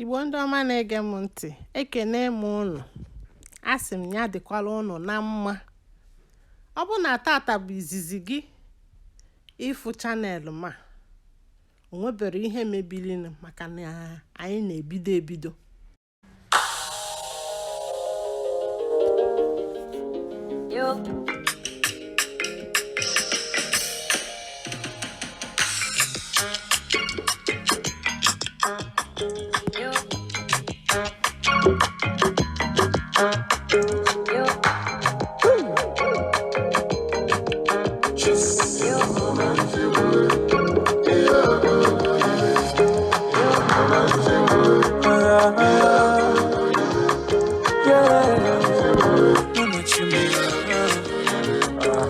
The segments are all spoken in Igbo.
Igbo ndị ọma na-ege m ntị, ekene m ụnụ. Asị m ya dịkwara ụnụ na mma. Ọ bụ na tata bụ izizi gị ịfụ channel m a, o nwebere ihe mebirinụ maka na anyị na-ebido ebido.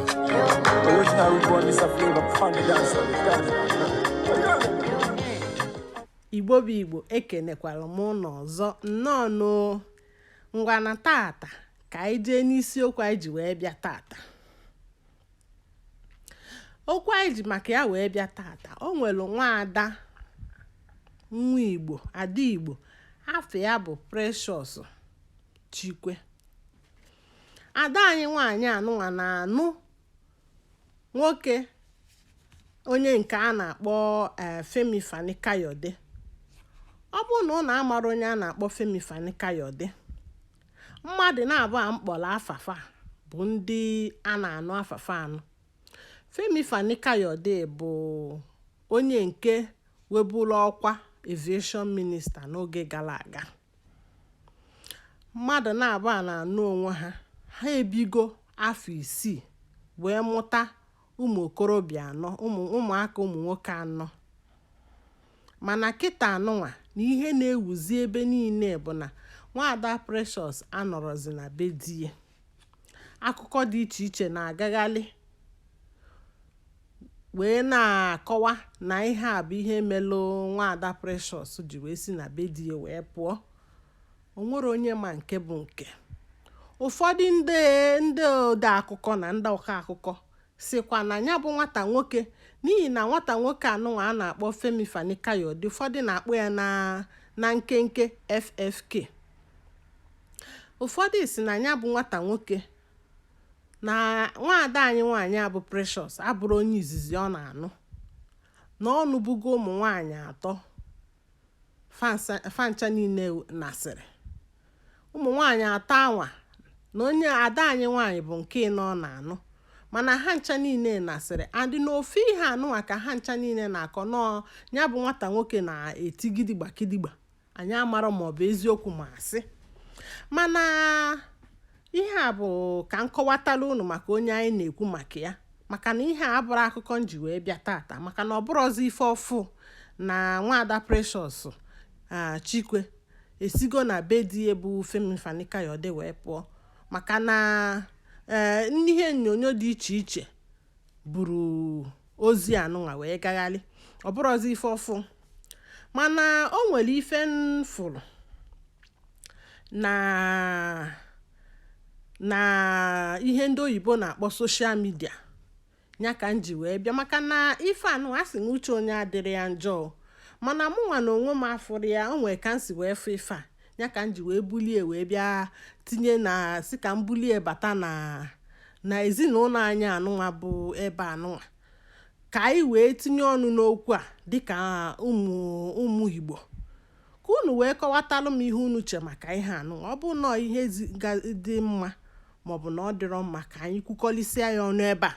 Original root boy, Mr. Flavor, pon the dance floor, dance. Igbo bụ Igbo, ekenekwara m ụnụ ọzọ. Nnọọ nụ. Ngwa na tata ka anyị jee n'isiokwu anyị ji wee bịa tata. Okwu anyị ji maka ya wee bịa tata, o nwere nwaada nwa Igbo, ada Igbo, afọ ya bụ Precious Chikwe. Ada anyị nwaanyị anụnwa na-anụ nwoke onye nke a na-akpọ Femi Fani Kayode. Ọ bụrụ na ụnụ amara onye a na-akpọ Femi Fani Kayode, mmadụ na-abụ a mkpọrọ afafa bụ ndị a na-anụ afafa anụ. Femi Fani Kayode bụ onye nke weburu ọkwa aviation minister n'oge gara aga. Mmadụ na-abụ a na-anụ onwe ha, ha ebigo afọ 6 wee mụta ụmụ okorobịa anọ, ụmụaka ụmụ nwoke anọ. Mana kịta anụnwa na ihe na-ewuzi ebe niile bụ na nwaada Precious anọrọzi na be di ya. Akụkọ dị iche iche na-agagharị wee na-akọwa na ihe a bụ ihe melụ nwaada Precious ji wee si na be di ya wee pụọ. O nwere onye ma nke bụ nke. Ụfọdụ ndị ode akụkọ na ndị ọkọ akụkọ sịkwa na ya bụ nwata nwoke, n'ihi na nwata nwoke anụnwa a na-akpọ Femi Fani Kayode, ụfọdụ na-akpọ ya na nkenke FFK. Ụfọdụ si na ya bụ nwata nwoke na nwaada anyị nwaanyị a bụ Precious abụrụ onye izizi ọ na-anụ, na ọ nụbugo ụmụ nwaanyị atọ fancha niile nasịrị. Ụmụ nwaanyị atọ anwa na onye ada anyị nwaanyị bụ nke ịnọ ọ na-anụ, mana ha ncha niile nasịrị. Adị n'ofu ihe anụnwa ka ha ncha niile na-akọ nọọ ya bụ nwata nwoke na-eti gidigba gidigba. Anyị amara ma ọ bụ eziokwu ma asị, mana ihe a bụ ka m kọwatara unu maka onye anyị na-ekwu maka ya, maka na ihe a abụrụ akụkọ m ji wee bịa tata, maka na ọ bụrụzi ife ọfụ na nwaada Precious Chikwe esigo na be di ya bụ Femi Fani Kayode wee pụọ, maka na ihe onyonyo dị iche iche buru ozi anụnwa wee gagharị. Ọ bụrụzi ife ọfụ, mana o nwere ife m fụrụ na ihe ndị oyibo na-akpọ social media, ya ka m ji wee bịa, maka na ife anụ a sị na uche onye adịrị ya njọ, mana mụnwa na onwe m afụrụ ya, o nwere ka m si wee fụ ife a, ya ka m ji wee bulie wee bịa tinye na sị ka m bulie bata na ezinụlọ anyị anụnwa bụ ebe anụnwa, ka anyị wee tinye ọnụ n'okwu a dịka ụmụ Igbo, ka unu wee kọwatalụ m ihe unu che maka ihe anụnwa. Ọ bụ nọọ ihe dị mma maọbụ na ọ dịrọ mma, ka anyị kwukọlịsịa ya ọnụ ebe a,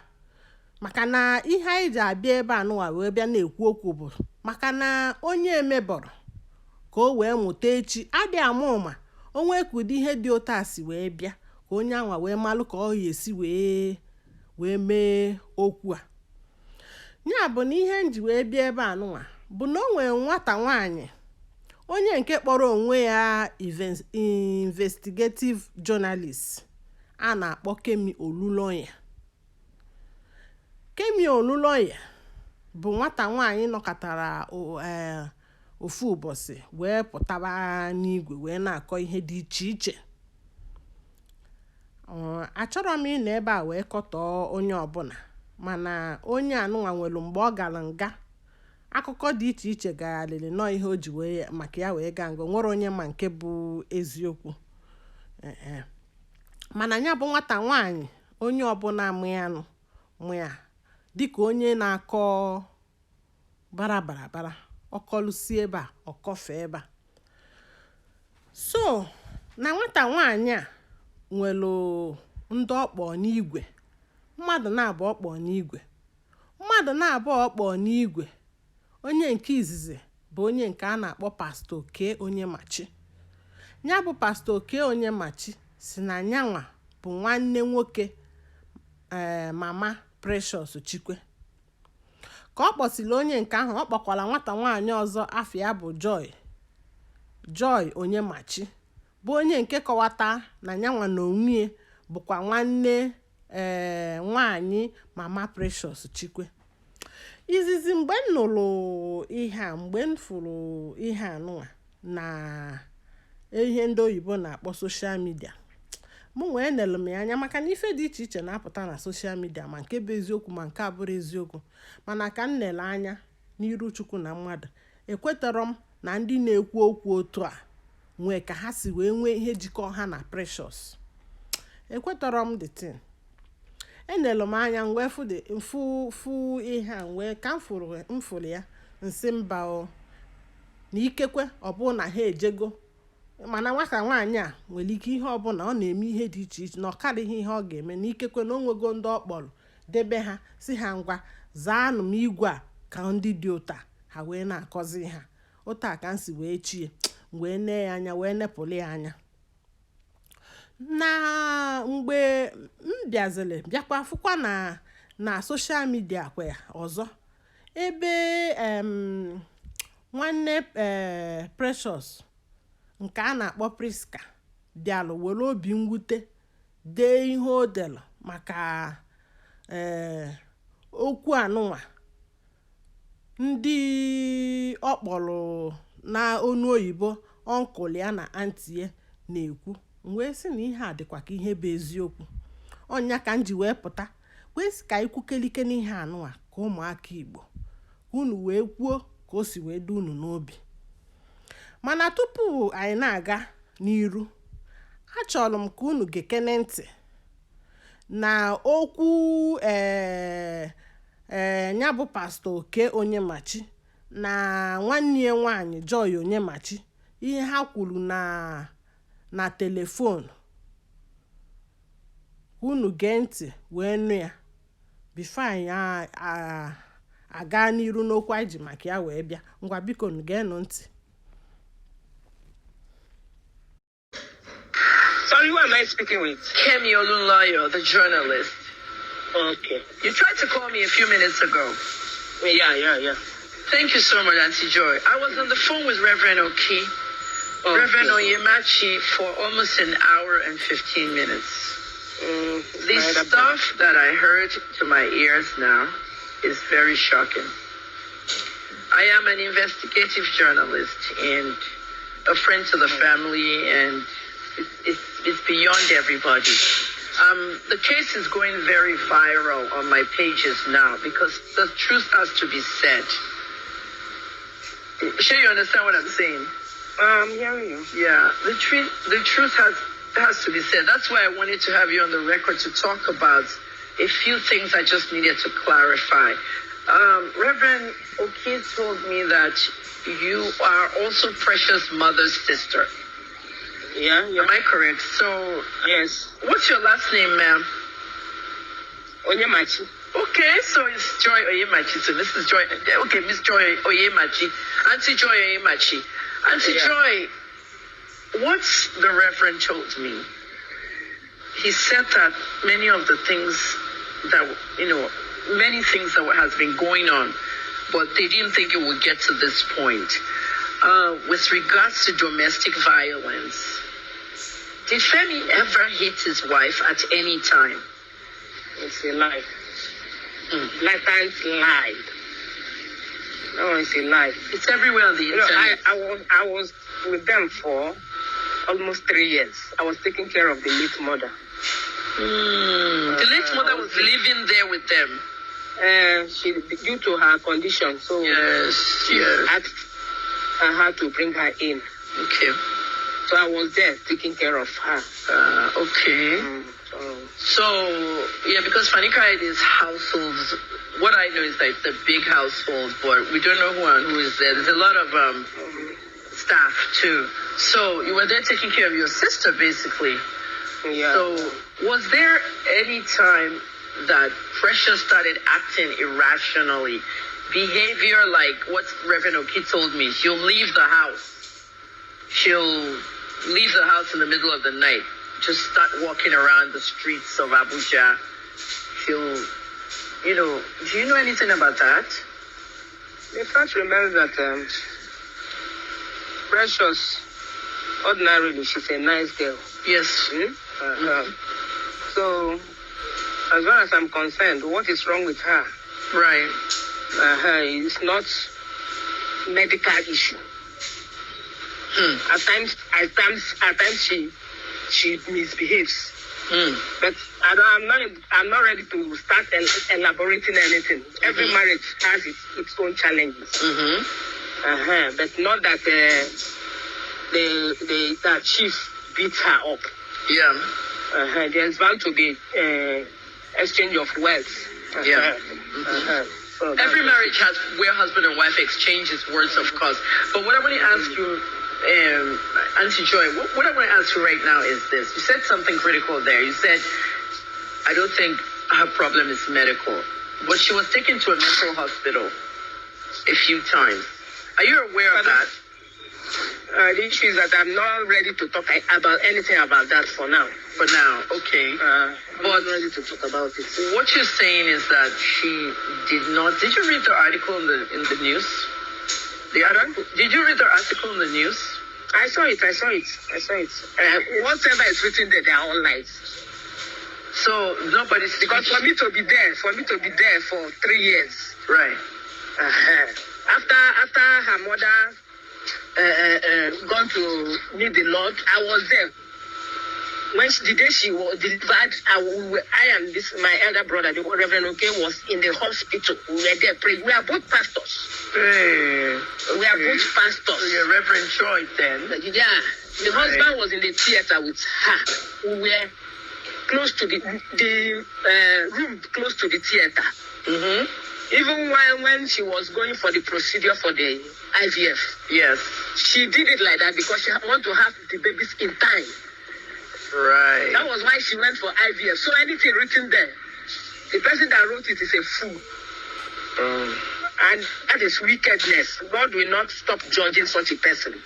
maka na ihe anyị ji abịa ebe anụnwa wee bịa na-ekwu okwu bụ maka na onye emebọrọ ka o wee mụta echi adị ama ụma o nwee ka ụdị ihe dị otu a si wee bịa, ka onye anwa wee malụ ka ọ ga-esi wee mee okwu a. Ya bụ na ihe m ji wee bịa ebe anụnwa bụ na o nwere nwata nwaanyị onye nke kpọrọ onwe ya investigative journalist a na-akpọ Kemi Olunloyo. Kemi Olunloyo bụ nwata nwaanyị nọkọtara ofu ụbọchị wee pụtaba n'igwe wee na-akọ ihe dị iche iche. Achọrọ m ịnọ ebe a wee kọtọọ onye ọbụla, mana onye anụnwa nwere mgbe ọ gara nga Akụkọ dị iche iche gagharịrị nọọ ihe o ji wee maka ya wee gaa nga. O nwere onye ma nke bụ eziokwu. Ee, mana ya bụ nwata nwaanyị, onye ọbụla mụ ya nụ mụ ya dịka onye na-akọ bara bara bara, ọkọlụsi ebe a, ọkọfe ebe a. So na nwata nwaanyị a nwere ndị ọkpọ n'igwe, mmadụ na-abụ ọkpọ n'igwe, mmadụ na-abụ ọkpọ n'igwe. Onye nke izizi bụ onye nke a na-akpọ Pastọ Oke Onyemachi. Ya bụ Pastọ Oke Onyemachi si na nyanwa bụ nwanne nwoke ee mama Precious Chikwe. Ka ọ kpọsịrị onye nke ahụ, ọ kpọkwara nwata nwaanyị ọzọ afọ ya bụ Joy, Joy Onyemachi, bụ onye nke kọwata na nyanwa na onwe bụkwa nwanne ee nwaanyị mama Precious Chikwe. Izizi mgbe m nụrụ ihe a, mgbe m fụrụ ihe a nụnwa na ihe ndị oyibo na-akpọ social media, mụ wee nelu m ya anya, maka na ife dị iche iche na-apụta na social media, ma nke bụ eziokwu ma nke abụrụ eziokwu. Mana ka m nele anya n'iru Chukwu na mmadụ, ekwetọrọ m na ndị na-ekwu okwu otu a nwee ka ha si wee nwee ihe jikọ ha na Precious. Ekwetọrọ m the thing. Enelu m anya m wee fụ the fụ fụ ihe a wee ka m fụrụ, m fụrụ ya, nsị mba o, na ikekwe ọ bụrụ na ha ejego. Mana nwata nwaanyị a nwere ike ihe ọbụla ọ na-eme, ihe dị iche iche, na ọ karịghị ihe ọ ga-eme, na ikekwe na o nwego ndị ọ kpọrọ debe ha, si ha ngwa zaanụ m igwe a, ka ndị dị ụta ha wee na-akọzi ha ụta ka m si wee chie, wee nee ya anya, wee nepụrụ ya anya. Na mgbe m bịaziri bịakwa fụkwa na social media kwa ọzọ, ebe nwanne ee Precious nke a na-akpọ Priska bịalụ were obi mwute dee ihe o delu maka ee okwu anụnwa ndị ọ kpọrọ na onu oyibo uncle ya na aunty ya na-ekwu. M wee sị na ihe a dịkwa ka ihe bụ eziokwu. Ọnya ka m ji wee pụta wee sị ka anyị kwukelike n'ihe anụnwa, ka ụmụaka Igbo unu wee kwuo ka o si wee dị unu n'obi. Mana tupu anyị na-aga n'iru, achọrọ m ka unu gekene ntị na okwu ee ya bụ Pastọ Oke Onyemachi na nwanne ya nwaanyị Joy Onyemachi, ihe ha kwuru na telephone. Unu gee ntị wee nụ ya before anyị aga n'iru n'okwu anyị ji maka ya wee bịa. Ngwa, biko nu, geenụ ntị. Sorry, who am I speaking with? Kemi Olunloyo, the journalist. Okay. You tried to call me a few minutes ago. Yeah. Thank you so much, Auntie Joy. I was on the phone with Reverend Oki, Reverend Onyemachi, for almost an hour and 15 minutes. The stuff that I heard to my ears now is very shocking. I am an investigative journalist and a friend to the family, and it's beyond everybody. The case is going very viral on my pages now because the truth has to be said. Sure, you understand what I'm saying? I'm hearing you. Yeah, the truth has to be said. That's why I wanted to have you on the record to talk about a few things I just needed to clarify. Reverend Oki told me that you are also Precious mother's sister. Yeah. Am I correct? So, Yes. what's your last name, ma'am? Onyemachi. Okay, so it's Joy Onyemachi. So Mrs. Joy, okay, Miss Joy Onyemachi, Auntie Joy Onyemachi. Auntie Joy, what the Reverend told me, he said that many of the things that, many things that has been going on, but they didn't think it would get to this point. With regards to domestic violence, did Femi ever hit his wife at any time? It's a lie. Blatant lie. No, it's a lie. It's everywhere on the internet. I was with them for almost 3 years. I was taking care of the late mother. The late mother was living there with them. She, due to her condition, so she asked her to bring her in. Okay. So I was there taking care of her. Okay. So, yeah, because Fani Kayode's households, what I know is that it's a big household, but we don't know who and who is there. There's a lot of staff too. So you were there taking care of your sister, basically. Yeah. So was there any time that Precious started acting irrationally? Behavior like what Reverend Oki told me, she'll leave the house. She'll leave the house in the middle of the night, just start walking around the streets of Abuja. She'll, you know, do you know anything about that? The fact remains that Precious, ordinarily, she's a nice girl. Yes. Mm? So, as far as I'm concerned, what is wrong with her? Right. It's not medical issue. At times she misbehaves. But I'm not ready to start elaborating anything. Every marriage has its own challenges. But not that the chief beats her up. Yeah. There's bound to be exchange of words. Yeah. So every marriage has where husband and wife exchanges words, of course. But what I want to ask you, Auntie Joy, what I want to ask you right now is this. You said something critical there. You said, I don't think her problem is medical. But she was taken to a mental hospital a few times. Are you aware of that? The issue is that I'm not ready to talk about anything about that for now. For now, okay. I'm not ready to talk about it. What you're saying is that she did not. Did you read the article in the news? Did you read the article in the news? I saw it. Whatever is written there, they are all lies. So nobody's because for me to be there for 3 years, right? After her mother gone to meet the Lord, I was there. When the day she was delivered, I and my elder brother, the Reverend Oke, was in the hospital. We were there praying. We are both pastors. Hey, okay. We are both pastors. So you're Reverend Joy then? Yeah. The husband was in the theater with her. We were close to the room, close to the theater. Mm-hmm. Even when she was going for the procedure for the IVF. Yes. She did it like that because she wanted to have the babies in time. Right. That was why she went for IVF. So anything written there, the person that wrote it is a fool. And that is wickedness. God will not stop judging such a person.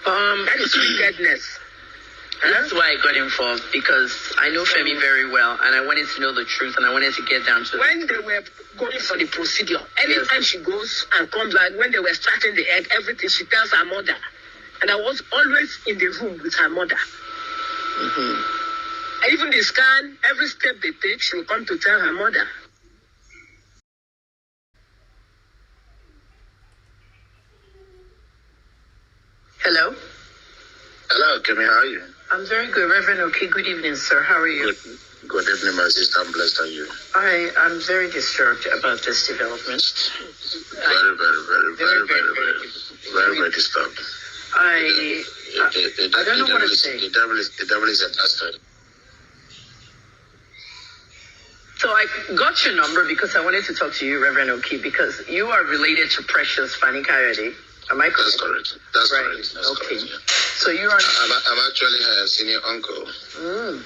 That is wickedness. That's why I got involved, because I know Femi very well, and I wanted to know the truth, and I wanted to get down to when they were going for the procedure, anytime she goes and comes back, when they were starting the egg, everything, she tells her mother. And I was always in the room with her mother. Mm-hmm. Even the scan, every step they take, she will come to tell her mother. Hello? Hello, Kemi, how are you? I'm very good, Reverend Oki. Good evening, sir. How are you? Good evening, my sister. I'm blessed on you. I am very disturbed about this development. Very, very, very, very, very, very, very, very disturbed. I don't know what to say. The devil is a bastard. So I got your number because I wanted to talk to you, Reverend Oki, because you are related to Precious Fani Kayode. Am I correct? That's correct. That's right. Correct. That's okay. Correct, yeah. So you are. I'm actually her senior uncle. Mm.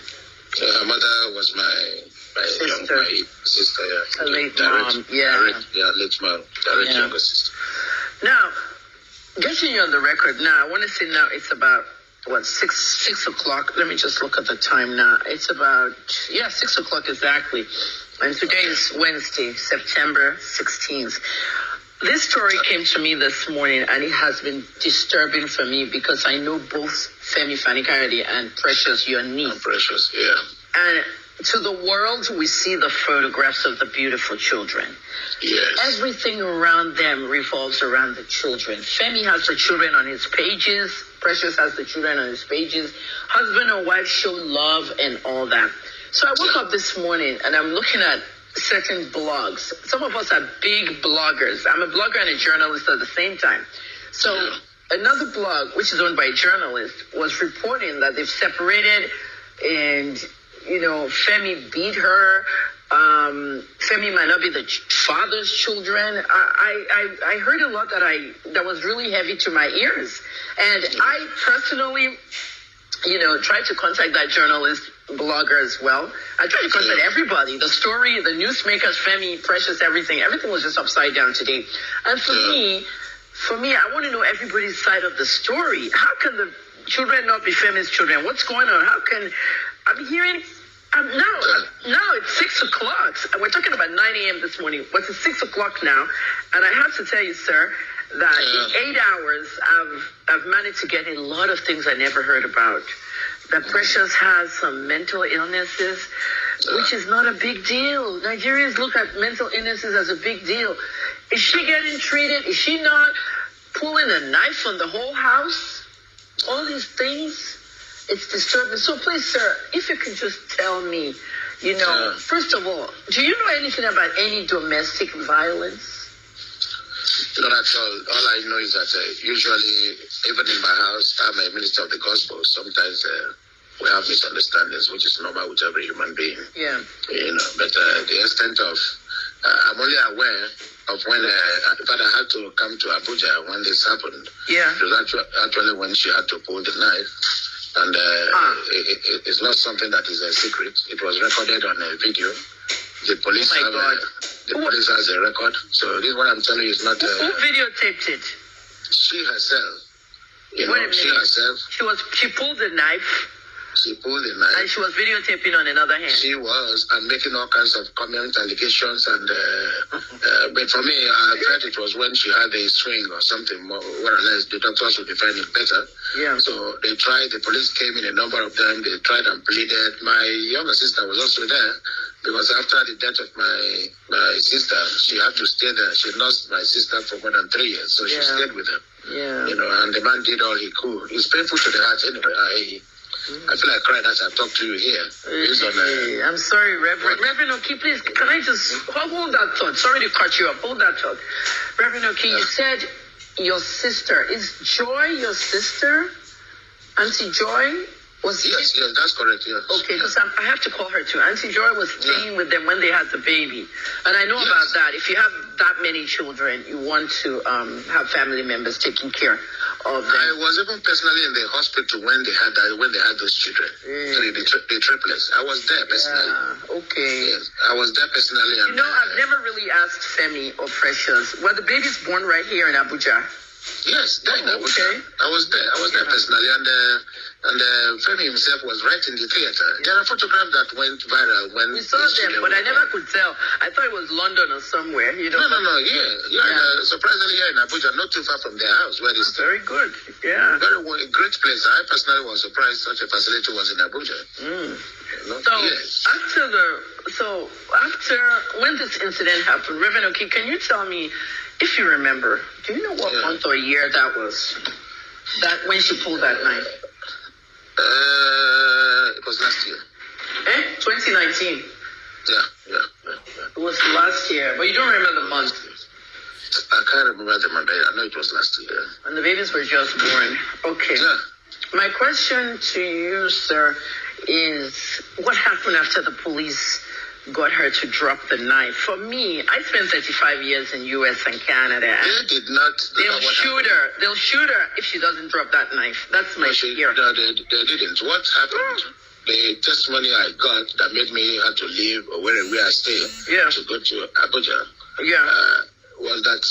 So her mother was my sister. My sister, yeah. Her late mom. Yeah. Late mom. Direct younger sister. Now, getting you on the record now, I want to say now it's about, what, 6 o'clock. Let me just look at the time now. It's about, 6 o'clock exactly. And today is Wednesday, September 16th. This story came to me this morning, and it has been disturbing for me because I know both Femi Fani Kayode and Precious, your niece. And Precious, yeah. And to the world, we see the photographs of the beautiful children. Yes. Everything around them revolves around the children. Femi has the children on his pages. Precious has the children on his pages. Husband and wife show love and all that. So I woke up this morning and I'm looking at certain blogs. Some of us are big bloggers. I'm a blogger and a journalist at the same time. So another blog, which is owned by a journalist, was reporting that they've separated and, you know, Femi beat her. Femi might not be the father's children. I heard a lot that was really heavy to my ears. And I personally, you know, tried to contact that journalist blogger as well. I tried to contact everybody. The story, the newsmakers, Femi, Precious, everything. Everything was just upside down today. And for me, I want to know everybody's side of the story. How can the children not be Femi's children? What's going on? How can... I'm hearing... Now it's 6 o'clock. We're talking about 9 a.m. this morning. What's it, 6 o'clock now? And I have to tell you, sir, that in 8 hours, I've managed to get a lot of things I never heard about. That Precious has some mental illnesses, which is not a big deal. Nigerians look at mental illnesses as a big deal. Is she getting treated? Is she not pulling a knife on the whole house? All these things, it's disturbing. So please, sir, if you could just tell me, you know, first of all, do you know anything about any domestic violence? Not at all. All I know is that usually, even in my house, I'm a minister of the gospel. Sometimes we have misunderstandings, which is normal with every human being. Yeah. You know, but the extent of, I'm only aware of when, in fact, I had to come to Abuja when this happened. Yeah. It was actually when she had to pull the knife. And it's not something that is a secret. It was recorded on a video. The police the police has a record. So this is what I'm telling you is not. Who videotaped it? She herself. You Wait know, a minute. She herself. She pulled the knife. She pulled the knife. And she was videotaping on another hand. She was, and making all kinds of comments, allegations, and but for me, I felt it was when she had a swing or something, more or less. The doctors would define it better. Yeah. So they tried, the police came in, a number of them, they tried and pleaded. My younger sister was also there, because after the death of my sister, she had to stay there. She lost my sister for more than 3 years, so she stayed with her. Yeah. You know, and the man did all he could. It's painful to the heart anyway. I feel like crying as I talk to you here. On, I'm sorry, Reverend. Reverend Okey, please, can I just hold that thought? Sorry to cut you up. Hold that thought. Reverend Okey, you said your sister. Is Joy your sister? Auntie Joy? Was yes, that's correct, yes. Okay, because I have to call her too. Auntie Joy was staying with them when they had the baby. And I know about that. If you have that many children, you want to have family members taking care of them. I was even personally in the hospital when they had that, when they had those children, the triplets. I was there personally. Yeah, okay. Yes, I was there personally. And, you know, I've never really asked Femi or Precious. Were the babies born right here in Abuja? Yes, there in Abuja. Okay. I was there. I was there personally, and Femi himself was right in the theater. There are photographs that went viral when we saw them, but I never could tell. I thought it was London or somewhere. You know? No. Yeah. Surprisingly, here in Abuja, not too far from their house, where they stay. Very good. Yeah. Very great place. I personally was surprised such a facility was in Abuja. Mm. You know? So after when this incident happened, Reverend Okey, can you tell me, if you remember, do you know what month or year that was? That when she pulled that knife? It was last year. 2019. Yeah. It was last year, but you don't remember the month. I can't remember the month. I know it was last year. And the babies were just born. Okay. Yeah. My question to you, sir, is what happened after the police got her to drop the knife? For me, I spent 35 years in U.S. and Canada. And they did not. They'll shoot her. They'll shoot her if she doesn't drop that knife. That's my fear. No, they didn't. What happened? The testimony I got that made me have to leave or where I stay to go to Abuja. Yeah. Was that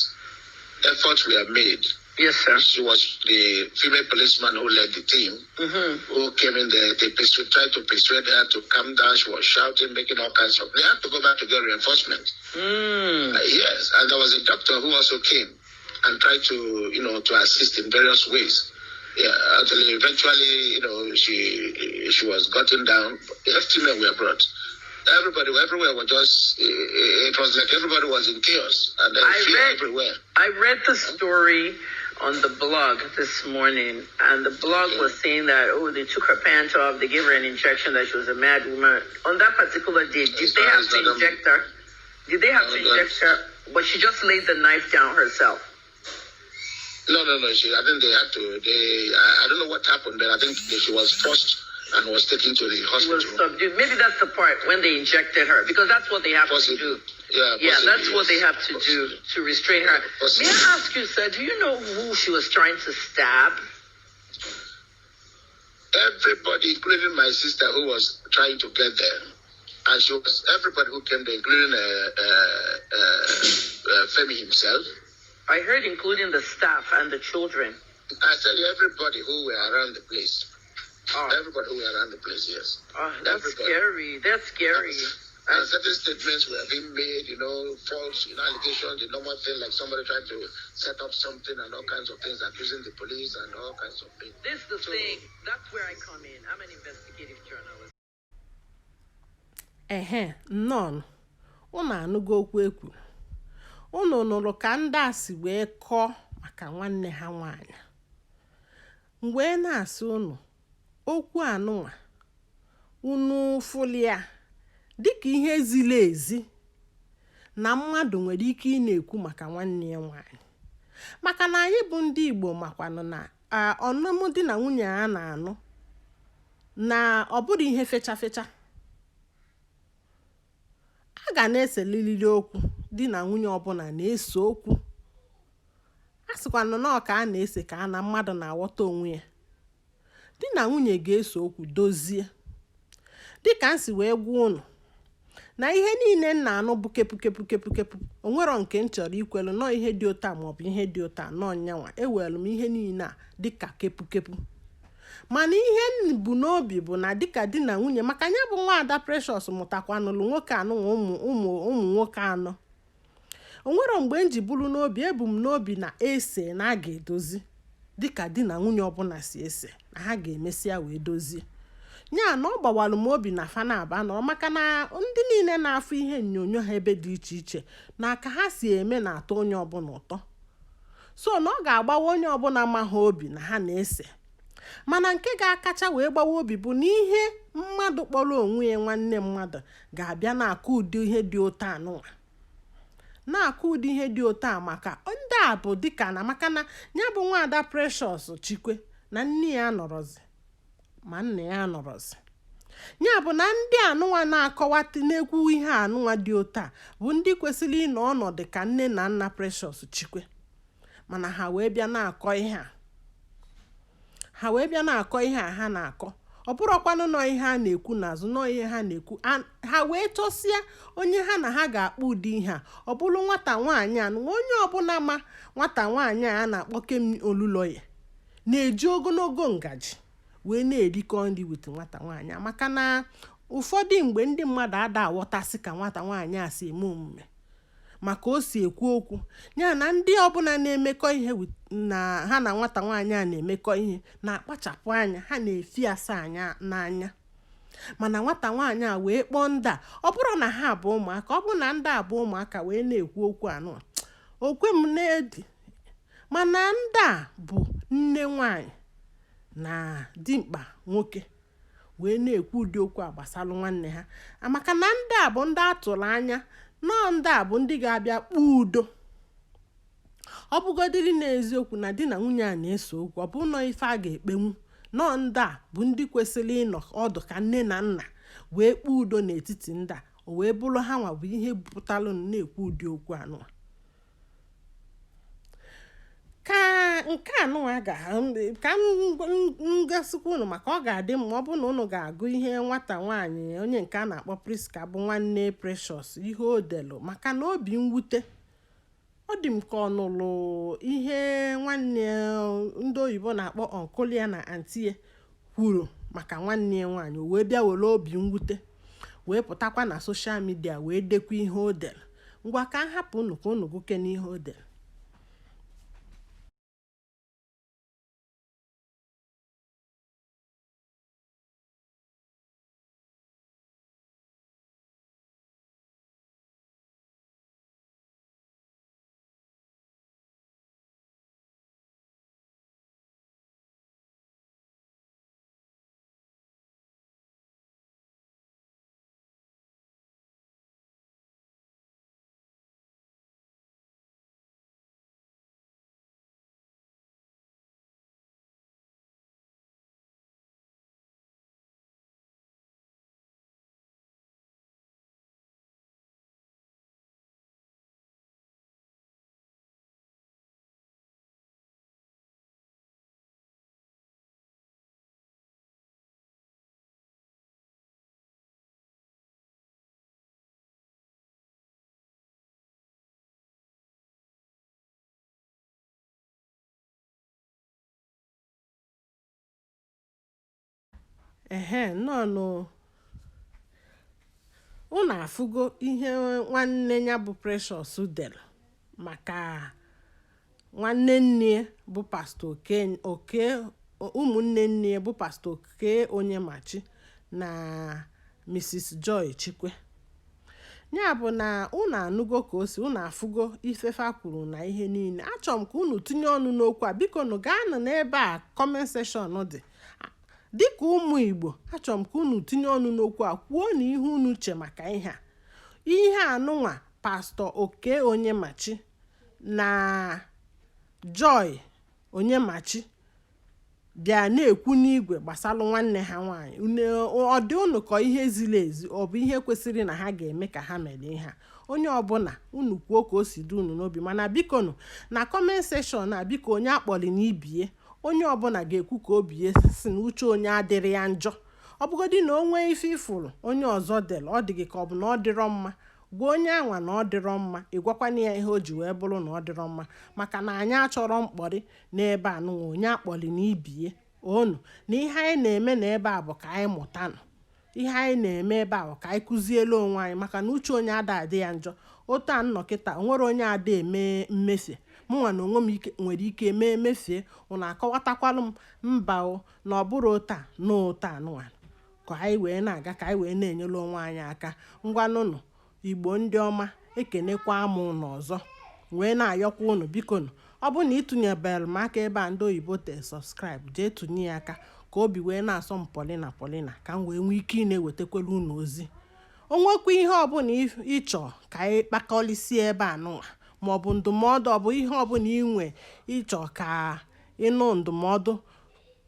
efforts were made. Yes, sir. She was the female policeman who led the team, who came in there. They tried to persuade her to calm down. She was shouting, making all kinds of... They had to go back to get reinforcement. Yes, and there was a doctor who also came and tried to, you know, to assist in various ways. Yeah, actually, eventually, you know, she was gotten down. The FT men were brought. Everybody, everywhere was just, it was like everybody was in chaos and there was fear everywhere. I read the story on the blog this morning, and the blog was saying that, they took her pants off, they gave her an injection, that she was a mad woman. On that particular day, did they have to inject her? Did they have to Oh, inject her? But she just laid the knife down herself. No. She, I think they had to. I don't know what happened, but I think she was forced and was taken to the She was hospital. subdued. Maybe that's the part when they injected her, because that's what they have to Possibly. do. Yeah, Yeah, possibly, that's what they yes. have to do Possibly. to restrain her. Possibly. May I ask you, sir, do you know who she was trying to stab? Everybody, including my sister, who was trying to get there, and she was everybody who came there, including Femi himself. I heard including the staff and the children. I tell you, everybody who were around the place. Oh. Everybody who were around the place, yes. Oh, that's Everybody. scary. That's scary. And certain statements were being made, you know, false, you know, allegations, the normal thing, like somebody trying to set up something and all kinds of things, accusing the police and all kinds of things. This is the thing. That's where I come in. I'm an investigative journalist. Ehe, nnọọ, unu anụgo okwu ekwuru. Unu nụrụ ka ndị a si wee kọọ maka nwanne ha nwaanyị. M wee na-asị unu okwu anụnwa, unu fụlia dịka ihe ziri ezi na mmadụ nwere ike ị na-ekwu maka nwanne ya nwaanyị, maka na anyị bụ ndị Igbo makwanụ na ọnụmụ di na nwunye a na-anụ na ọ bụrụ ihe fecha fecha, a ga na-eseliriri okwu. Di na nwunye ọbụla na-ese okwu, a sịkwanụ na ọ ka a na-ese ka a na mmadụ na-aghọta onwe ya. Di na nwunye ga-ese okwu dozie. Dịka m si wee gwa unu na ihe niile m na-anụ bụ kepu kepu kepu kepu, onwero nke m chọrọ ikwelu nọọ ihe dị otu a maọbụ ihe dị otu a nọọ nyanwa. Ewelu m ihe niile a dịka kepu kepu, mana ihe m bụ n'obi bụ na dịka di na nwunye, maka ya bụ nwaada Precious mụtakwanụlụ nwoke anụnwa ụmụ ụmụ ụmụ nwoke anọ, onwero mgbe m ji bụrụ n'obi, ebu m n'obi na ese na a ga-edozi dịka di na nwunye ọbụla si ese, na ha ga-emesịa wee dozie ya. Na ọ gbawalụ m obi na fana aba nọrọ, maka na ndị niile na-afụ ihe onyonyo ha ebe dị iche iche na ka ha si eme na-atọ onye ọbụla ụtọ, so na ọ ga-agbawa onye ọbụla ma ha obi na ha na-ese. Mana nke ga-akacha wee gbawa obi bụ na ihe mmadụ kpọrọ onwe ya nwanne mmadụ ga-abịa na-akụ ụdị ihe dị ụtọ anụnwa, na-akụ ụdị ihe dị ụtọ a, maka ndị a bụ dịka na maka na ya bụ nwaada Precious Chikwe na nne ya nọrọzi ma nna ya nọrọzi, ya bụ na ndị anụnwa na-akọwata n'ekwu ihe anụnwa dị otu a bụ ndị kwesịrị ịnọ ọnọdụ ka nne na nna Precious Chikwe, mana ha wee bịa na-akọ ihe a, ha wee bịa na-akọ ihe a ha na-akọ. Ọ bụrụkwanụ nọ ihe a na-ekwu n'azụ nọ ihe ha na-ekwu, ha wee chọsịa onye ha na ha ga-akpọ ụdị ihe a, ọ bụrụ nwata nwaanyị a. Onye ọbụla ma nwata nwaanyị a na-akpọ Kemi Oluloye na-eji ogologo ngaji wee na-erikọ nri with nwata nwaanyị a, maka na ụfọdụ mgbe ndị mmadụ ada aghọtasị ka nwata nwaanyị a si eme omume, maka o si ekwu okwu ya, na ndị ọbụla na-emekọ ihe na ha na nwata nwaanyị a na-emekọ ihe na-akpachapụ anya, ha na-efi asa anya n'anya. Mana nwata nwaanyị a wee kpọọ ndị a, ọ bụrụ na ha bụ ụmụaka, ọ bụrụ na ndị a bụ ụmụaka wee na-ekwu okwu anụ okwe m na-edi, mana ndị a bụ nne nwaanyị na dimkpa nwoke wee na-ekwu ụdị okwu a gbasalụ nwanne ha, maka na ndị a bụ ndị atụrụ anya nọọ, ndị a bụ ndị ga-abịa kpaa udo. Ọ bụgodiri n'eziokwu na di na nwunye a na-ese okwu, ọ bụ nọọ ife a ga-ekpenwu, nọọ ndị a bụ ndị kwesịrị ịnọ ọdụ ka nne na nna wee kpaa udo n'etiti ndị a, o wee bụrụ ha nwa bụ ihe pụtalụ na-ekwu ụdị okwu anụwa. Ka nke anụnwa ga ka m gasikwa unu, maka ọ ga-adị mma ọ bụrụ na unu ga-agụ ihe nwata nwaanyị onye nke a na-akpọ Priska bụ nwanne Precious ihe o delu, maka na obi mwute ọ dị m ka ọ nụrụ ihe nwanne ndị oyibo na-akpọ uncle ya na aunty ya kwuru maka nwanne ya nwaanyị, o wee bịa were obi mwute wee pụtakwa na social media wee dekwa ihe o dere. Ngwa, ka m hapụ unu ka unu gụke n'ihe o dere. Ehe, nnọọ. Unu afụgo ihe nwanne ya bụ Precious dere maka nwanne nne bụ Pastọ Oke, Oke ụmụnne nne bụ Pastọ Oke Onyemachi na Mrs. Joy Chikwe. Ya bụ na unu anụgo ka o si, unu afụgo ifefa kwuru na ihe niile. Achọrọ m ka unu tinye ọnụ n'okwu a. Biko nụ, gaanụ n'ebe a comment section dị. Dịka ụmụ Igbo, achọrọ m ka unu tinye ọnụ n'okwu a, kwuo na ihe unu che maka ihe a, ihe anụnwa Pastọ Oke Onyemachi na Joy Onyemachi bịa na-ekwu n'igwe gbasalụ nwanne ha nwaanyị. Ọ dị unu ka ihe ziri ezi? Ọ bụ ihe kwesịrị na ha ga-eme ka ha mere ihe a? Onye ọbụla, unu kwuo ka o si dị unu n'obi. Mana biko nụ, na comment section a, biko, onye akpọrọ na ibie, onye ọbụla ga-ekwu ka obi ya si na uche onye adịrị ya njọ. Ọ bụgodị na o nwee ife ifuru onye ọzọ dere, ọ dị gị ka ọ bụ na ọ dịrọ mma, gwa onye anwa na ọ dịrọ mma. Ịgwakwana ya ihe o ji wee bụrụ na ọ dịrọ mma, maka na anyị achọrọ mkpọrị n'ebe a nụnwa. Onye akpọrị na ibie onu na ihe anyị na-eme na ebe a bụ ka anyị mụtanụ. Ihe anyị na-eme ebe a bụ ka anyị kụzielu onwe anyị, maka na uche onye ada adị ya njọ. Otu a nnọ kịta, o nwere onye ada eme mmefie? Mụnwa na onwe m ike nwere ike mee mefie. Ụnụ akọwatakwalụ m mba o, na ọ bụrụ otu a na otu a nụnwa, ka anyị wee na-aga, ka anyị wee na-enyere onwe anyị aka. Ngwanụnụ, Igbo ndị ọma, ekenekwa m ụnụ ọzọ, wee na-ayọkwa ụnụ, biko nụ, ọ bụrụ na ịtụnyebere m aka ebe a ndị oyibo tee subscribe, jee tụnye ya aka, ka obi wee na-asọ m polina polina, ka m wee nwee ike ị na-ewetakwara unu ozi. O nwekwa ihe ọbụla ịchọ ka anyị kpakọlịsie ebe a nụnwa, maọbụ ndụmọdụ, ọ bụ ihe ọbụla inwe ịchọ ka ịnụ ndụmọdụ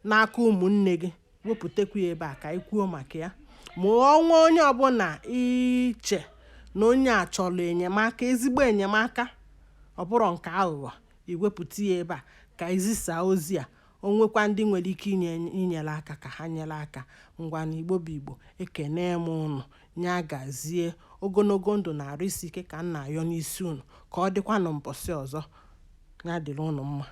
n'aka ụmụnne gị, wepụtakwa ya ebe a ka anyị kwuo maka ya. Ma ọnwa onye ọbụla iche na onye a chọrọ enyemaka, ezigbo enyemaka, ọ bụrụ nke aghụghọ, iwepụta ya ebe a ka izisaa ozi a. O nwekwa ndị nwere ike inye inyere aka, ka ha nyere aka. Ngwa na Igbo bụ Igbo, ekene m ụnụ. Nya gazie. Ogologo ndụ na arụ isi ike ka m na-ayọ n'isi unu. Ka ọ dịkwanụ mbọsị ọzọ. Ya dịrị ụnụ mma.